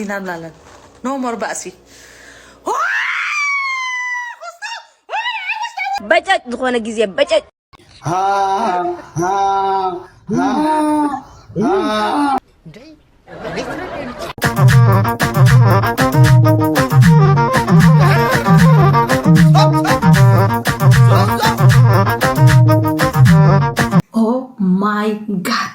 ኢና ንላለን። No more ባእሲ። በጨጭ ዝኾነ ግዜ በጨጭ። Oh my God.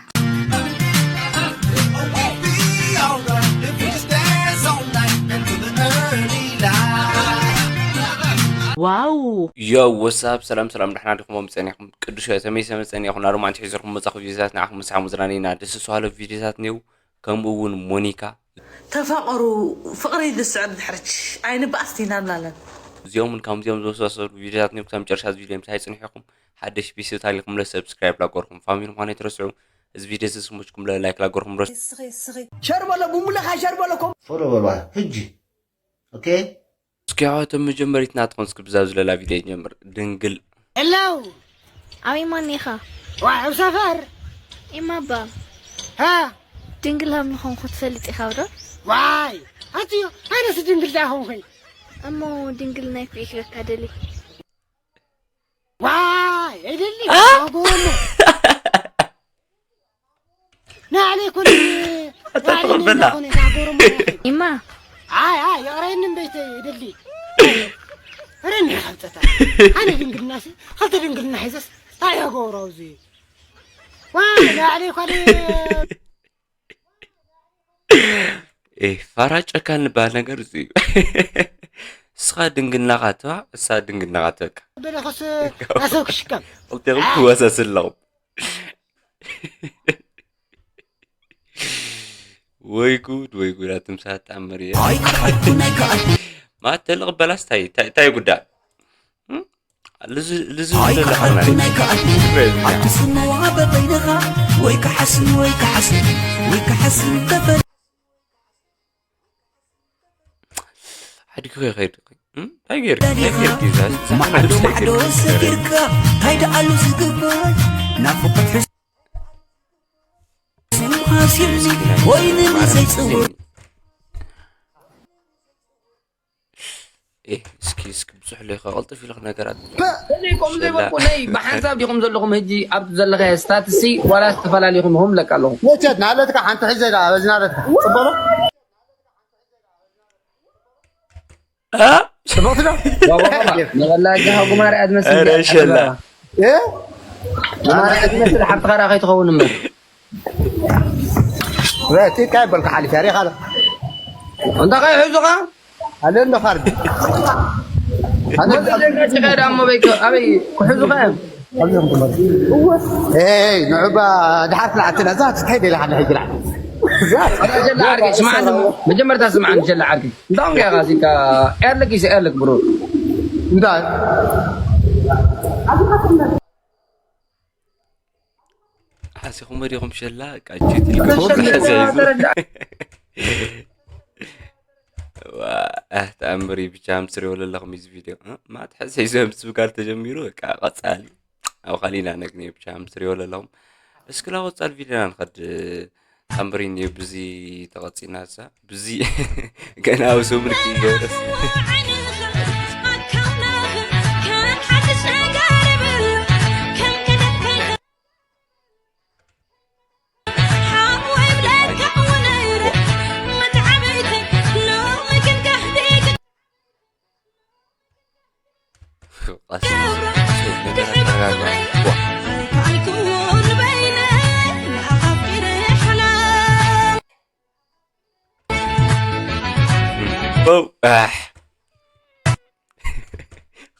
ዋው። ዮ፣ ወሳብ፣ ሰላም ሰላም፣ ደሕና ዲኹም? ጸኒኹም ቅዱስ ተመይሰ መጸኒ ይኹን ኣሮማንት ሒዘርኩም መጻኹ ቪዲዮታት ንዓኹም ምሳሕ ሙዝራኒና ደስ ዝሃሉ ቪዲዮታት ኔው። ከምኡ እውን ሞኒካ። ተፋቐሩ፣ ፍቕሪ ዝስዕር ድሕርች ኣይንበኣስ ኢና ንላለን። እዚኦምን ከምዚኦም ዝመሳሰሉ ቪዲዮታት ኔው። ክሳብ መጨረሻ እዚ ቪዲዮ ምሳይ ጽንሑ ኢኹም። ሓደሽ ቤተሰብ ታሊኹም ለ ሰብስክራይብ ላገርኩም፣ ፋሚሊ ምዃኑ ኣይትረስዑ። እዚ ቪዲዮ እዚ ስሙችኩም ለ ላይክ ላገርኩም ረስ- ስኺ፣ ስኺ። ሸር በሎ፣ ቡምብለኻ ሸር በሎ፣ ኮም- ፎሎ በሏ፣ ሕጂ። ኦኬ። እስኪ ኣሕዋቶም መጀመሪት ናትኹም እስኪ ብዛ ዝለላ ቪድዮ ይጀምር። ድንግል። ሄሎ። ኣበይ ማን ኢኻ? ዋይ፣ ኣብ ሰፈር። ኢማባ። ሃ? ድንግል ሃም ንኾንኩ ትፈልጥ ኢኻ ዶ? ዋይ፣ ኣትዮ፣ ኣነስ ድንግል ዳኾንኩኝ። እሞ ድንግል ናይ ኩዒ ክበካ ደሊ። ዋይ፣ ኣይደሊ፣ አ? ኣጎሞ። ንዓለይ ኮነ፣ ኣታ ንዓለይ ተቐበላ። ኮነ፣ ኣጎሞ። ኢማ። ኣይ፣ ኣይ፣ ይቕረየኒ እምበይተ ይደሊ። ረኒ ሓምፀታ። ኣነ ድንግልናሲ፣ ኸልተ ድንግልና ሒዘስ፣ እንታይ ይገብሮ ኣብዚ? ዋይ፣ ንዓለይ ኮነ። ኤ፣ ፋራ ጨካን ዝበሃል ነገር እዚ እዩ። እስኻ ድንግልናኻ ትባ፣ እሳ ድንግልናኻ ትበካ። በለኸስ ናሰብ ክሽከም። ክልቴኹም ትወሳስለኹም። ወይ ጉድ፣ ወይ ጉድ፣ ኣቱም ሳት ተኣምር እየ። ኣይከኣልኩን፣ ኣይከኣልኩን። ማት ተልቕ በላስ ታይ፣ ታይ፣ ታይ ጉዳ? እም? ልዝ-፣ ልዝ-፣ ኣይከኣልኩን፣ ኣይከኣልኩን። ትስምዋ በበይንኻ፣ ወይ ክሓስም፣ ወይ ክሓስም፣ ወይ ክሓስም ተፈ- ሓዲግኹ ይኸይድ። እም? እንታይ ጌርኪ? እንታይ ጌርኪ? እዛ፣ እዛ ማዕዶ፣ ሓዲስ እንታይ ማዕዶ ጌርኪ? ሰጊርካ፣ እንታይ ደኣሉ ዝግበር? ናፍቖት ሕሱም ሃሲምኒ፣ ኮይኑ ንዘይጽውር። ኤ፣ እስኪ፣ እስኪ ብዙሕ ለይከ ቀልጥፍ ኢልክ ነገራት። እኔ ቆም ዘይበልኩ ነይ ብሓንሳብ ዲኹም ዘለኹም ህጂ ኣብቲ ዘለኸ ስታትሲ ዋላ ዝተፈላለዩ ኢኹም ለካ ኣለኹም። ወቸት ናለትካ ሓንቲ ሕዘ ዳ በዚ ናለትካ ጽበሎ። አ? ጽቡቕ ትዶ? ዋ፣ ዋ፣ ዋ፣ ዋ። ንበላ ጃሃ ጉማረ ኣድመስል ኧረ ሸላ። እ? ጉማረ ኣድመስል ሓፍትኻ ዳ ከይትኸውን እምበር። ወቲ እንታይ በልካ ሓሊፍ ያሪ ካለ። እንታ ከይ ሑዙኻ? ኣለ እንዶ ካርድ። ኣለ ወደ ደጋጭ ከዳ እሞ በይከ፣ ኣበይ ክሕዙኻ እዮም? ኣለ እንዶ ካርድ። እወ። ኤይ፣ ንዑባ ድሓር ትልዓትና፣ እዛ እንታይ ደላ ሓደ ሕጂ ልዓል። እዛ ኣታ ጀላ ዓርከይ፣ ስምዓኒ፣ መጀመርታ ስምዓኒ ጀላ ዓርከይ። እንታይ ጌርካ እዚካ ኤርልክ ይስ ኤርልክ ብሮ። እንታይ? ሓሲኹም ወዲኹም ሸላ፣ ቃ ችት ኢልኩም ሸላ ተረዳ። ዋ፣ ኣህ፣ ተኣምር እዩ። ብቻ ምስ ትሪኦ ዘለኹም እዚ ቪድዮ፣ እ? ማት ሕሰይ ዘም ስብጋል ተጀሚሩ፣ በቃ ቀጻሊ። ኣብ ካሊና ነግኒ ብቻ ምስ ትሪኦ ዘለኹም። እስኪ ናብ ቀጻሊ ቪድዮና ንኸድ። ተኣምር እዩ ብዚ ተቐጺና እዛ። ብዚ ገና ኣብ ሰው ምልክ ይገብረስ።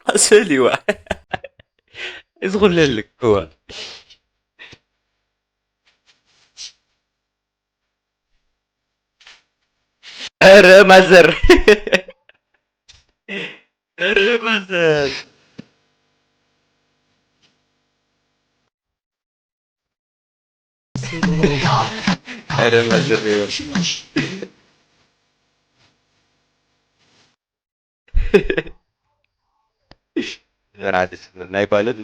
ቀስል ይዋ። እዚ ኩለልክ እዋ። ኧረ ማዘር። ኧረ ማዘር። ኧረ ማዘር። ዘና ደስ ዝብል ናይ ጓልን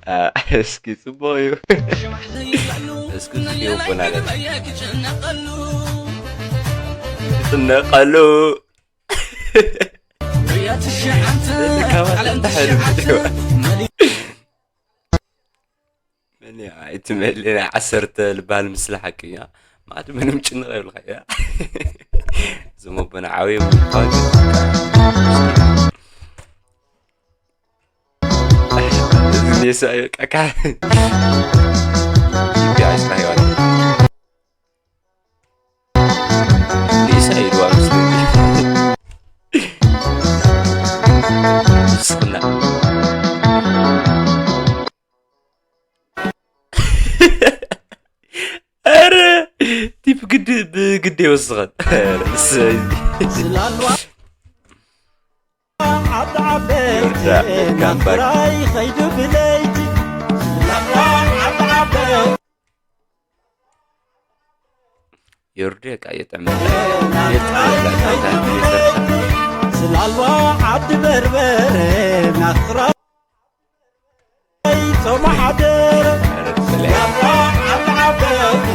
ኣ፣ እስኪ ጽቡቕ እዩ። እስኪ፣ እስኪ ይኹን ኣለ። ክጭነቐሉ። ካባታ እንታይ ሓይሉ? መን እያ ኣይትመልእ ናይ ዓሰርተ ልባል ምስላ ሓቂ እያ። ማለት ምንም ጭንቕ የብልካ እያ። እዞም ኣቦና ዓብዮም ምዃን ኔሳ እዩ በቃ። ካ-፣ ቢ ቢ ኣይ ስራሕ ይዋል። ኔሳ እዩ ድዋ ምስሉ። ንስኽና። ኧረ ቲፕ ግድ ብግድ ይወስኸን። ኧረ እሰይ። ስላልዋ ዓዲ ዓበይቲ ዮርዳ፣ ካምባክ። ናፍራይ ኸይዱ ብለይቲ። ስላልዋ ዓዲ ዓበይቲ ዮርዲ በቃ እየጥዕመላ። እየጥዕመላ። ስላልዋ ዓዲ በርበረ ናፍራይ ጾም ሓደረ። ኧረ ብስለይ። ስላልዋ ዓዲ ዓበይቲ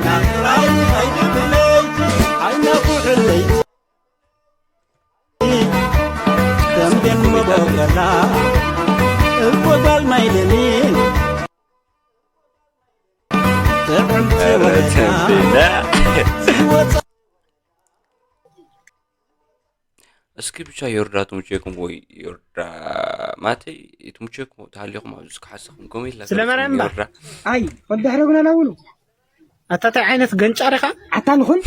ናፍራይ ኸይዱ ብለይቲ። ዓይና ኩሕለይቲ ተምቤን መቦቀላ እኮ ጓል ማይለሚን ጥዕምቲ ኧረ ወለዳ ተምቤና። ዝወፃ እስኪ ብቻ ዮርዳ ትምቸኩም ወይ ዮርዳ ማተይ ትምቸኩም ተሃልዮኩም ኣብዚ እስኪ ሓሳኹም ኮሜንት ላገርጹ ስለማርያም እምበር። ዮርዳ። ኣይ፣ ወዲ ሕረጉና ናውሉ። ኣታ እንታይ ዓይነት ገንጫር ኢኻ? ኣታ ንኹን።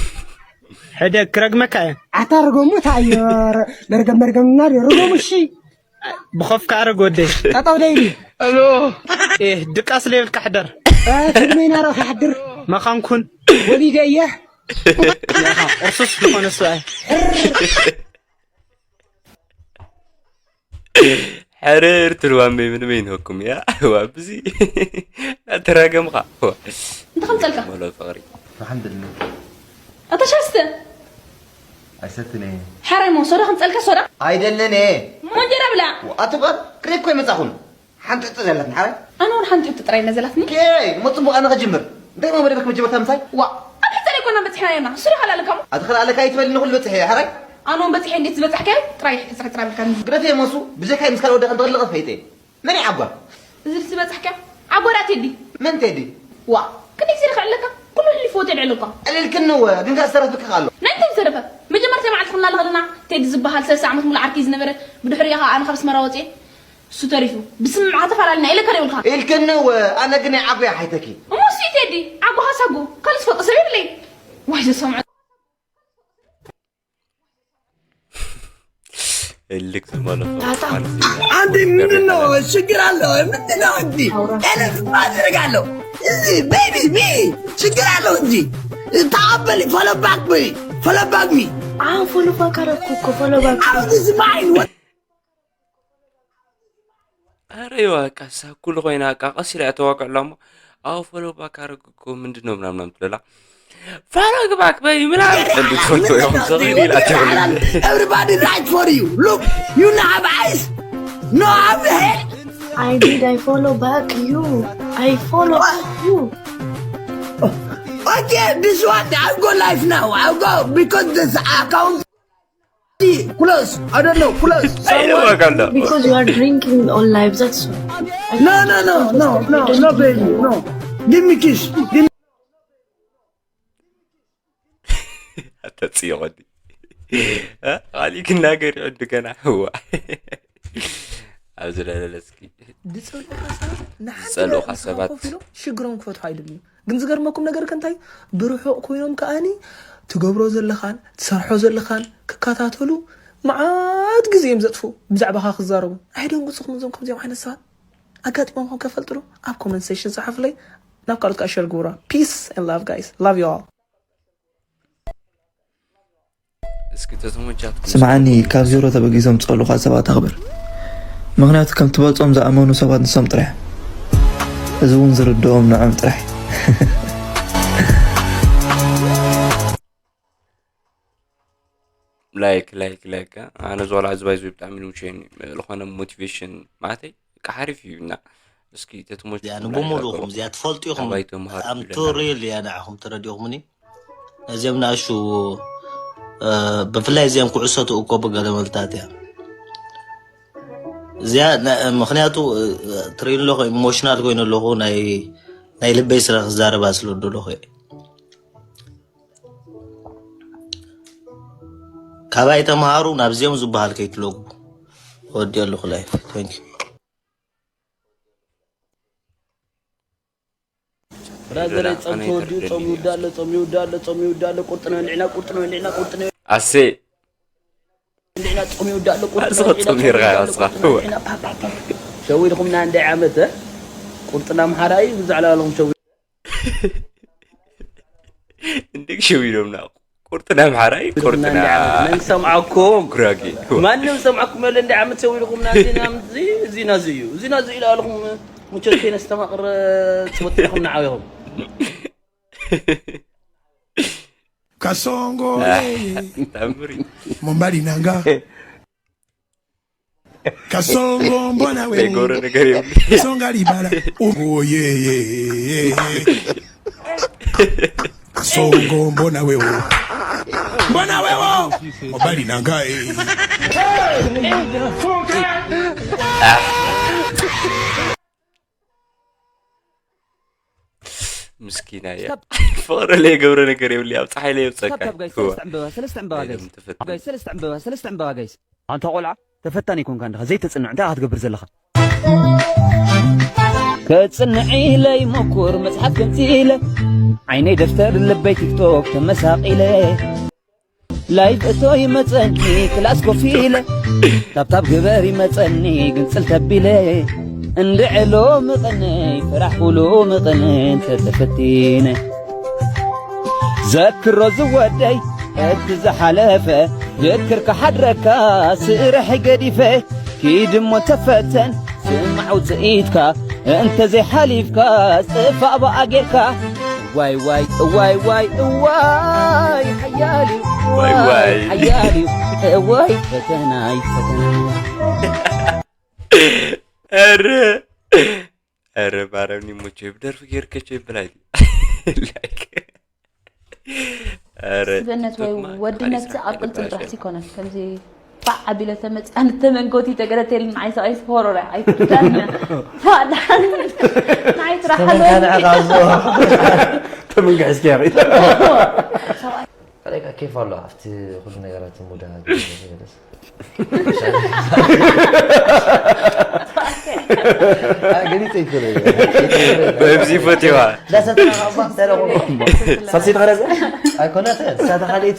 ሕደ ክረግመካ እየ። ኣታ ርገሙ፣ እታ እዮ፣ ረ-፣ መርገም፣ መርገምና ድዮ፣ ርገሙ፣ እሺ። ብኸፍካ ኣረግ ወደይ። ጠጠው ደይ ኢሉ። ኣሎ። ኤህ፣ ድቃስ ለይብልካ ሕደር። እ፣ ትግመይና ረ ክሕድር። መኻንኩን። ወሊደ እየ። ቁርሱስ ዝኾነ ሰብኣይ። ሕርር ትልዋመይ ምንም ይንህኩም እያ። ዋ፣ ብዚ እናተራገምኻ። ዋ። እንተ ከምጸልካ። ወሎ ፍቕሪ። ኣልሓምዱሊላህ። ኣታ ሻስተ። ኣይሰትን እየ። ሓራይ ሞ ሶዳ ከምጸልካ ሶዳ? ኣይደልን እየ። ሞ እንጀራ ብላ። ኣቲ ጓል፣ ክሬ እኮ ይመጻኹን። ሓንቲ ዕጥር ዘላትኒ ሓራይ? ኣነ እውን ሓንቲ ሕቶ ጥራይ እያ ዘላትኒ። ኦኬ፣ እሞ ጽቡቕ፣ ኣነ ክጅምር። እንታይ እሞ መደብክ መጀመርታ ምሳይ? ዋ፣ ኣብ ሕቶ ዘይኮና በጺሕና ነርና። ሱሪ ኸላለካ እሞ። ኣቲ ኸላለካ ኣይትበልኒ፣ ኩሉ በጺሐ እየ ሓራይ? ኣነ እውን በጺሐ እንዴት ዝበጻሕካዮ ጥራይ ሕጽር ሕጽር ኣቢልካ ንዝ- ግደፍ እየ መሱ፣ ብጀካይ ምስ ካልእ ወዲ ከም ትቕልቐ ፈይጠ እየ። መን እዩ ዓጓ? እዚ ዝበጻሕካዮ ዓጓ ደኣ ቴዲ። መን ቴዲ? ዋ፣ ክንደይ ግዜ ኢኻ ኣለካ? ኩሉ ህሊፍዎ ቴዲ ኣለካ። ዕልልክኒ እወ፣ ግን ከኣ ዝተረፈ ክኽ ኣሎ። ናይ እንታይ ዝተረፈ? መጀመርታ መዓልቲ ክና ለኸልና ቴዲ ዝበሃል ሰለስተ ዓመት ሙሉ ዓርከይ ዝነበረ፣ ብድሕሪኡ ኸኣ ኣነ ካብ ኣስመራ ወጽየ፣ እሱ ተሪፉ። ብስምምዕ ተፈላለና ኢለካ ዶ ይብልካ? ኢልክኒ እወ፣ ኣነ ግን ናይ ዓጎያ ሓይተኪ። እሞ እሱ እዩ ቴዲ፣ ዓጎኻ ሳጉ፣ ካልእ ዝፈልጦ ሰብ የብለይ። ዋይ ዘሰምዖ። እልክ ዝመለፈ ታታ። ማለት እዩ። አንድ ምንድን ነው ችግር አለው? ምንድን ነው እንጂ? ኤለፍ ማድረግ አለው። እዚህ ቤቢ ሚ ችግር አለው እንጂ? ተቀበሊ፣ follow back በይ፣ follow back me። አሁን follow back አረኩ እኮ፣ follow back። አሁን this mine። ኧረ ይዋ፣ ቃሳ ኩሉ ኮይና፣ ቃ ቀስ ኢላ እያ ተዋቅዕ ኣላ እሞ፣ ኣዎ፣ follow back አረግ እኮ፣ ምንድን ነው ምናምን ምናምን ትለላ። Follow back በይ ምናምን። እንዲ ትፈልጦ እዮም፣ ሰው ይላቸው። Everybody right for you. Look, you no have eyes, no have head. I did, I follow back you. I follow back you. Okay, this one, I go live now. I go because this account close. I don't know, close. አይደዋጋለሁ። Because you are drinking on live, that's why. No, no, no, no, no, no, baby, no. Give me kiss. Give me. ኣተጽዮ ወዲ። እ? ካሊእ ክናገር ይዕዱ ገና። እዋ። ኣብዚ ለለለ እስኪ። ዝጸልኡኻ ሰባት ንሓንቲ ዝጸልኡኻ ደቂቕ ሰባት። ኮፍ ኢሎም ሽግሮም ክፈትሑ ኣይደልዩ። ግን ዝገርመኩም ነገር ከ እንታይ? ብርሑቕ ኮይኖም ከኣኒ ትገብሮ ዘለኻን ትሰርሖ ዘለኻን ክከታተሉ መዓት ግዜ እዮም ዘጥፍኡ ብዛዕባኻ ክዛረቡ። ኣይደንግጹኹም እዞም ከምዚኦም ዓይነት ሰባት? ኣጋጢሞም ከፈልጡ ዶ? ኣብ ኮመንት ሴክሽን ጸሓፉለይ፣ ናብ ካልኦት ከኣ ሸር ግብሯ። Peace and love, guys. Love you all. እስኪ ተተመቻትኩም ስምዓኒ፣ ካብ ዜሮ ተበጊሶም ዝጸልኡኻ ሰባት ኣኽብር። ምኽንያቱ ከም ትበልጾም ዝኣመኑ ሰባት ንሶም ጥራሕ። እዚ እውን ዝርድኦም ንዖም ጥራሕ። ላይክ፣ ላይክ፣ ላይክ። ኣነ ዝዋላ እዚ ባይዘ ብጣዕሚ ልምሸኒ። ዝኾነ ሞቲቬሽን ማለተይ፣ በቃ ሓሪፍ እዩ እና እስኪ ተትሞች እዚኣ ንብሙሉእኹም እዚኣ ትፈልጡ ኢኹም። ኣምቱ ሪል እያ ንዓኹም ተረዲኹምኒ። እዚኦም ንኣሹ ብፍላይ እዚኦም ኩዕሶ ትእኮቡ ገለ መልታት እያ እዚኣ። ምክንያቱ ትሪኢ ኣለኹ፣ ኢሞሽናል ኮይኑ ኣለኹ። ናይ ልበይ ስለ ክዛረባ ስለ ደለኹ እየ። ካባይ ተምሃሩ፣ ናብዚኦም ዝበሃል ከይትለጉ። ወዲ ኣለኹ ላይፍ። Thank you። ብራዘር ጾም ተወዲኡ፣ ጾም ይውዳእ ኣሎ፣ ጾም ይውዳእ ኣሎ፣ ጾም ይውዳእ ኣሎ። ቁርጥና ወሊዕና፣ ቁርጥና ወሊዕና፣ ቁርጥና ኣሴ ወሊዕና፣ ጾም ይውዳእ ኣሎ። ቁርጥና ኣስኻ ጾም ይርካ ኣስኻ። ሸዊድኹምና እንደ ዓመት ቁርጥና ኣምሓራይ ብዛዕባ ኣለኹም ሸዊ እንዴ ሸዊዶምና ቁርጥና ኣምሓራይ ቁርጥና መን ሰምዓኩም? ጉራጌ። ማንም ሰምዓኩም የለ። እንደ ዓመት ሸዊድኹምና ዜና ምዚ ዜና ዝዩ ዜና ዝዩ ኢላ ኣለኹም። ሙቸት ከይነ ስተማቕር ጽወት ኢኹም ንዓው ኢኹም። Kasongo ታምሪ mombali nanga Kasongo mbona we ዘይገብሮ ነገር የብሉ። Songa libala. Oh yeah yeah yeah. Kasongo mbona we oh. Mbona we oh. Mombali nanga eh. ምስኪና እያ። ፍቕሪ ለይገብሮ ነገር የብሉ። ኣብ ፀሓይ ለየብፀካ። ካብ ጋይስ ሰለስተ ዕምበባ ሰለስተ ዕምበባ ጋይስ ተፈት ጋይስ ሰለስተ ዕምበባ ሰለስተ ዕምበባ ጋይስ። ኣንታ ቆልዓ ተፈታኒ ይኮንካ እንዲኻ ዘይተጽንዕ እንታይ ኢኻ ትገብር ዘለኻ? ከጽንዕ ኢለ ይመኩር መጽሓፍ ገንጺለ ዓይነይ ደፍተር ልበይ ቲክቶክ ተመሳቒለ ላይቭ እቶ ይመጸኒ ክላስ ኮፍ ኢለ ታብታብ ግበር ይመጸኒ ግንጽል ተቢለ እንድዕሎ ምቕነይ ፍራሕ ኩሉ ምቕን እንተተፈቲነ ዘክሮ ዝወደይ እቲ ዝሓለፈ ዝክር ክሓድረካ ስራሕ ገዲፈ ኪድ እሞ ተፈተን ስማዕ ውፅኢትካ እንተዘይሓሊፍካ ዝጥፋእ ብኣ ጌርካ ዋይ ዋይ እዋይ ዋይ እዋይ ሓያል እዩ ዋይ ዋይ። ሓያል እዩ እዋይ ፈተናይ ፈተና ኧረ ኧረ ማርያም ኒሞቼ ብደርፊ ጌርከ ቸ ይብላኝ ላይክ ኧረ ስብእነት ወይ ቲክቶክ ማ ወድነት ካሊስ ኣብ ቅልጽም ራሕካ ጥራሕ ዘይኮነን ከምዚ ባዕ ኣቢለ ተመፅኣን ተመንጎቲ ተገለተልን ንዓይ ሰብኣይ ስፖሮረ ኣይትርዳን ንዓይ ጥራሕ ተመንካ ንዕኻ ዞ ተመንካ እስኪ ያኺ ከለካ ኬፍ ኣሎ ኣብቲ ኩሉ ነገራት ሙዳ ደስ ገሊፀ ይኮነ በብዚ ፈትዋ ሳልሰይቲ ከረዘ ኣይኮነትን ሳተ ካልእቲ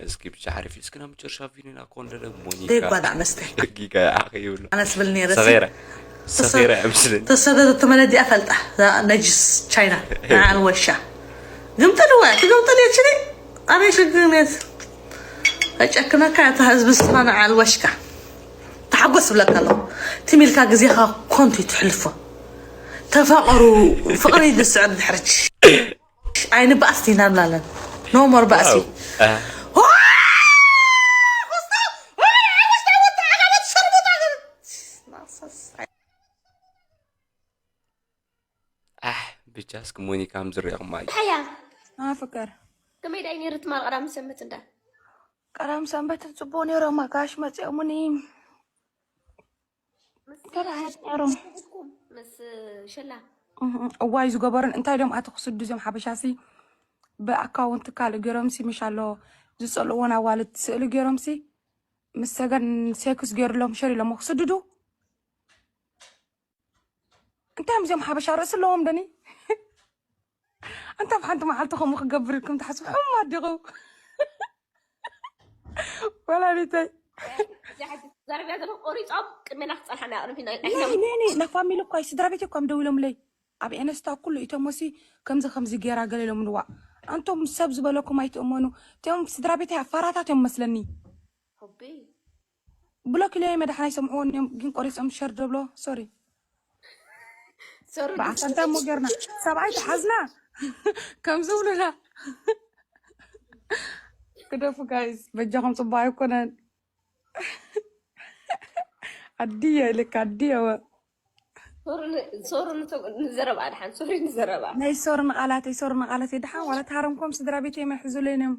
እስኪ ብቻ ሓሪፍ እስኪ ናብ መጨረሻ ቪዲዮና ኮንደለ ሞኒካ ዘይጓዳእ መስተ ጊጋ ኣኸ ይብሉ ኣነ ስብል ነይረ ሰኼራ ሰኼራ ምስልን ተሰደዶ ተመለዲኣ ፈልጣ ነጅስ ቻይና ንዓል ወሻ ግምጥልዋ ትግምጥል የችኒ ኣበይ ሽግርነት ኣጨክነካ እታ ህዝቢ ስኻ ንዓል ወሽካ ተሓጎስ ብለካ ኣለኹ ትሚልካ ግዜኻ ኮንቱ ትሕልፎ ተፋቐሩ ፍቕሪ ዝስዕር ድሕርች ኣይንባኣስ ዲና ንላለን ኖ ሞር ባእሲ ኣሕ ብቻ እስኪ ሞኒካ ምዝሪኦም ማይ ሓያ ኣፍቅር ከመይ ዳይ ነይሩ ትማል ቀዳም ሰንበት እንዳ ቀዳም ሰንበት ጽቡቅ ነይሮም ኣጋሽ መጺኦሙኒ ተባሂት ነይሮም ምስ ሸላ እዋይ ዝገበሩን እንታይ ዶም ኣቲ ክስዱ እዚኦም ሓበሻሲ ብኣካውንት ካልእ ገይሮምሲ ምሽ ኣሎ ዝጸልእዎን ኣዋልድ ስእሊ ገይሮምሲ ምስ ሰገን ሴክስ ገይሩሎም ሸር ኢሎሞ ክስድዱ እንታይ እዮም እዚኦም ሓበሻ ርእሲ ኣለዎም ደኒ ኣንታ ኣብ ሓንቲ መዓልቲ ከምኡ ክገብር ኢልኩም ትሓስቡ ሕማ ኣዲኹም ወላዲተይ ዘረቢያ ዘለኹ ቆሪፆም ቅድሜና ክፀንሓና ኣቕርብ ኢና ናይ ናይ ናይ ናይ ፋሚሊ እኳ እዩ ስድራ ቤት እኳ ደው ኢሎምለይ ኣብ ኤነስታ ኩሉ ኢቶሞሲ ከምዚ ከምዚ ገይራ ገለ ኢሎም ንዋእ ኣንቶም ሰብ ዝበለኩም ኣይትእመኑ እቲኦም ስድራ ቤተይ ኣፋራታት እዮም መስለኒ ሆቤ ብሎክ ኢለዮ መድሓን ኣይሰምዕዎን እዮም ግን ቆሪፆም ሸር ደብሎ ሶሪ ሰሩ ብዓሰርተ እሞ ገርና ሰብኣይ ተሓዝና ከም ዝብሉና ግደፉ ጋይስ በጃኹም ፅቡቅ ኣይኮነን ኣድየ ኢልካ ኣድየ ወ ሶሪ ንዘረባ ድሓን ሶሪ ንዘረባ ናይ ሶር ንቓላት ሶር ንቓላት ድሓን ዋላ ተሃረምኮም ስድራ ቤት የመሕዙለይን እዮም።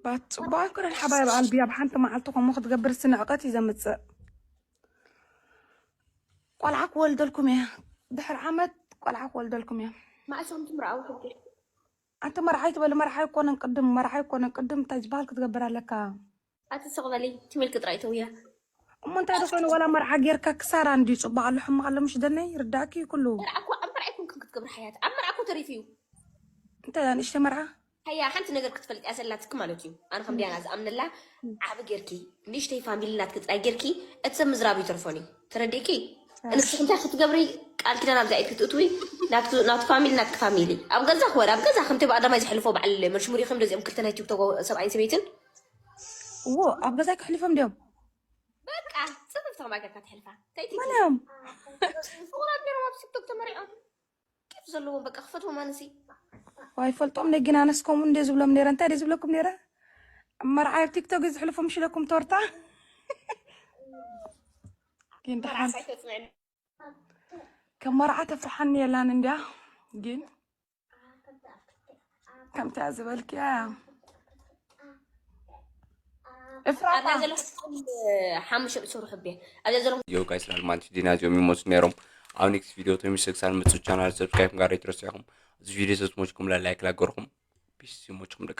ባት ጽቡቅ ኣይኮነን ሓባይ በዓል ብያ ብሓንቲ መዓልቲ ከምኡ ክትገብር ስንዕቀት እዩ ዘምጽእ። ቆልዓ ክወልደልኩም እየ። ድሕር ዓመት ቆልዓ ክወልደልኩም እየ። ማእሶም ትምርኣው ሕጂ ኣንቲ መርዓይ ትበሊ መርዓይ ኣይኮነን ቅድም መርዓይ ኣይኮነን ቅድም እንታይ ዝበሃል ክትገብር ኣለካ። ኣቲ ስቕ በሊ ትሚልኪ ጥራይ ተውያ። እሞ እንታይ ዶ ኮይኑ ዋላ መርዓ ጌርካ ክሳራ እንድዩ ጽቡቕ ኣሎ ሕማቕ ኣሎ ምሽ ደነይ ርዳእኪ እዩ ኩሉ። መርዓ እኮ ኣብ መርዓ ኣይኮንክን ክትገብሪ ሓያት ኣብ መርዓ እኮ ተሪፍ እዩ። እንታይ ንእሽተ መርዓ ሃያ ሓንቲ ነገር ክትፈልጥ እያ ዘላትኪ ማለት እዩ። ኣነ ከም ዲያና ዝኣምነላ ዓቢ ጌርኪ ንእሽተይ ፋሚሊ ናትኪ ጥራይ ጌርኪ እቲ ሰብ ምዝራብ ይተርፎን እዩ። ተረዲእኪ? ንስኺ እንታይ ክትገብሪ ቃል ኪዳን ኣብዛ ኢድ ክትእትዊ ናቱ ፋሚሊ ናትኪ ፋሚሊ ኣብ ገዛ ክወር ኣብ ገዛ ከምቲ ብኣዳማይ ዝሕልፎ በዓል መልሽሙሪ ከም ደዚኦም ክልተ ናይ ቲክቶክ ሰብኣይን ሰበይትን እዎ ኣብ ገዛይ ክሕልፎም ድዮም በቃ ጽፍፍ ተማገርካ ትሕልፋ ተይቲ መን እዮም ፍቑራት ነይሮም ኣብ ቲክቶክ ተመሪዖም ኬፍ ዘለዎም በቃ ክፈትዎም ኣነሲ ዋይ ፈልጦም ነጊና ኣነስ ከምኡ እንደ ዝብሎም ነይረ እንታይ ደ ዝብለኩም ነይረ ኣብ መርዓ ኣብ ቲክቶክ እዩ ዝሕልፎም ሽለኩም ቶርታ ግን ደሓን ሳይተስምዕን ከም መርዓ ተፍርሓኒ የላን እንድያ ግን ከምታ ዝበልክያ ኣብዛ ዘለኹም ሓሙሽተ ብስሩ ሕቤ ኣብዛ ዘለኹም ዮ ጋይስ ላልማንት ዲና እዚኦም ይመስሉ ነይሮም። ኣብ ኔክስት ቪዲዮ ተሚስ ክሳብ ምጽእ ቻናል ሰብስክራይብ ጋር ኣይትረስዑ ኢኹም። እዚ ቪዲዮ ተዝመችኩም ላይክ ላገርኩም ፒስ ይመችኩም ደቂ